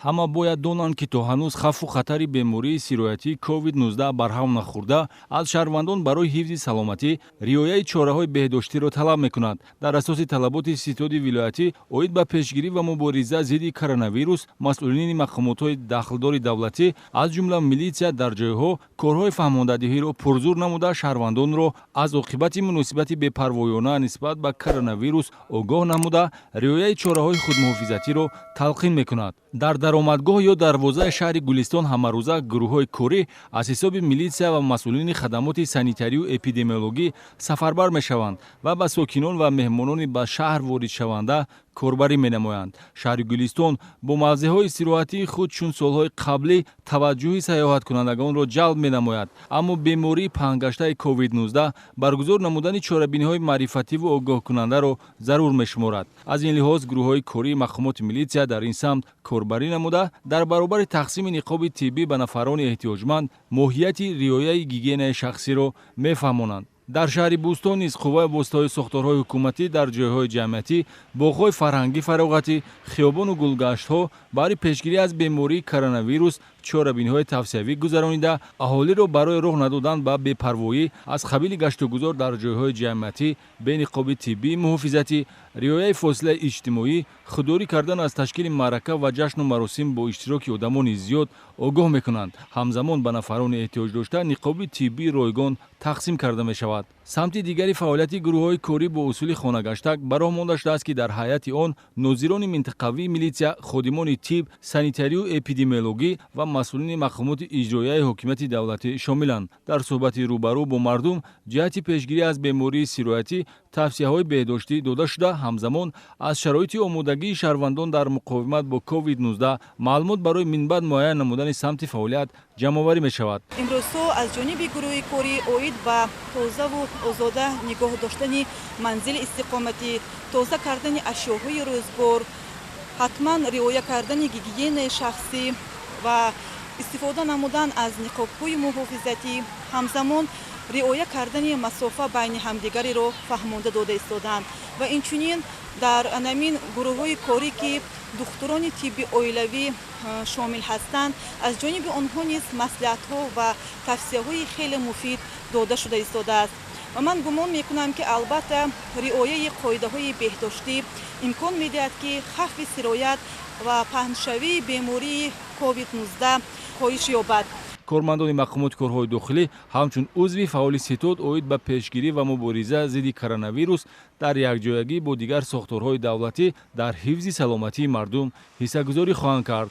Ҳама бояд донанд, ки то ҳанӯз хавфу хатари бемории сироятии COVID-19 барҳам нахӯрда, аз шаҳрвандон барои ҳифзи саломатӣ риояи чораҳои беҳдоштиро талаб мекунад. Дар асоси талаботи ситоди вилоятӣ оид ба пешгирӣ ва мубориза зидди коронавирус, масъулини мақомотҳои дахлдори давлатӣ, аз ҷумла милитсия, дар ҷойҳо корҳои фаҳмондадиҳиро пурзур намуда, шаҳрвандонро аз оқибати муносибати бепарвоёна нисбат ба коронавирус огоҳ намуда, риояи чораҳои худмуҳофизатиро талқин мекунад. Дар даромадгоҳ ё дарвозаи шаҳри Гулистон ҳамарӯза гурӯҳҳои корӣ аз ҳисоби милитсия ва масъулини хадамоти санитарию эпидемиологӣ сафарбар мешаванд ва ба сокинон ва меҳмонони ба шаҳр воридшаванда корбарӣ менамоянд. Шаҳри Гулистон бо мавзеъҳои истироҳатии худ чун солҳои қаблӣ таваҷҷӯҳи сайёҳаткунандагонро ҷалб менамояд, аммо бемории паҳнгаштаи COVID-19 баргузор намудани чорабиниҳои маърифативу огоҳкунандаро зарур мешуморад. Аз ин лиҳоз гурӯҳҳои кории мақомоти милитсия дар ин самт корбарӣ намуда, дар баробари тақсими ниқоби тиббӣ ба нафарони эҳтиёҷманд моҳияти риояи гигиенаи шахсиро мефаҳмонанд. Дар шаҳри Бӯстон низ қувваи воситаҳои сохторҳои ҳукуматӣ дар ҷойҳои ҷамъиятӣ, боғҳои фарҳангӣ фароғатӣ, хиёбону гулгаштҳо баҳри пешгирӣ аз бемории коронавирус чорабиниҳои тавсиявӣ гузаронида, аҳолиро барои роҳ надодан ба бепарвоӣ аз қабили гаштугузор дар ҷойҳои ҷамъиятӣ бе ниқоби тиббии муҳофизатӣ, риояи фосилаи иҷтимоӣ, худдорӣ кардан аз ташкили маърака ва ҷашну маросим бо иштироки одамони зиёд огоҳ мекунанд. Ҳамзамон ба нафарони эҳтиёҷ дошта ниқоби тиббии ройгон тақсим карда мешавад. Самти дигари фаъолияти гурӯҳҳои корӣ бо усули хонагаштак ба роҳ монда шудааст, ки дар ҳайати он нозирони минтақавии милитсия, ходимони тиб, санитарию эпидемиологӣ ва масъулини мақомоти иҷроияи ҳокимияти давлатӣ шомиланд. Дар суҳбати рӯбарӯ бо мардум ҷиҳати пешгирӣ аз бемории сироятӣ тавсияҳои беҳдоштӣ дода шуда, ҳамзамон аз шароити омодагии шаҳрвандон дар муқовимат бо COVID-19 маълумот барои минбаъд муайян намудани самти фаъолият ҷамъоварӣ мешавад. Имрӯзҳо аз ҷониби гурӯҳи корӣ оид ба тозаву озода нигоҳ доштани манзили истиқоматӣ, тоза кардани ашёҳои рӯзгор, ҳатман риоя кардани гигиенаи шахсӣ ва истифода намудан аз ниқобҳои муҳофизатӣ, ҳамзамон риоя кардани масофа байни ҳамдигареро фаҳмонда дода истодаанд. Ва инчунин дар анамин гурӯҳҳои корӣ, ки духтурони тибби оилавӣ шомил ҳастанд, аз ҷониби онҳо низ маслиҳатҳо ва тавсияҳои хеле муфид дода шуда истодааст. Ва ман гумон мекунам, ки албатта риояи қоидаҳои беҳдоштӣ имкон медиҳад, ки хавфи сироят ва паҳншавии бемории COVID-19 коҳиш ёбад. Кормандони мақомоти корҳои дохилӣ ҳамчун узви фаъоли ситод оид ба пешгирӣ ва мубориза зидди коронавирус дар якҷоягӣ бо дигар сохторҳои давлатӣ дар ҳифзи саломатии мардум ҳиссагузорӣ хоҳанд кард.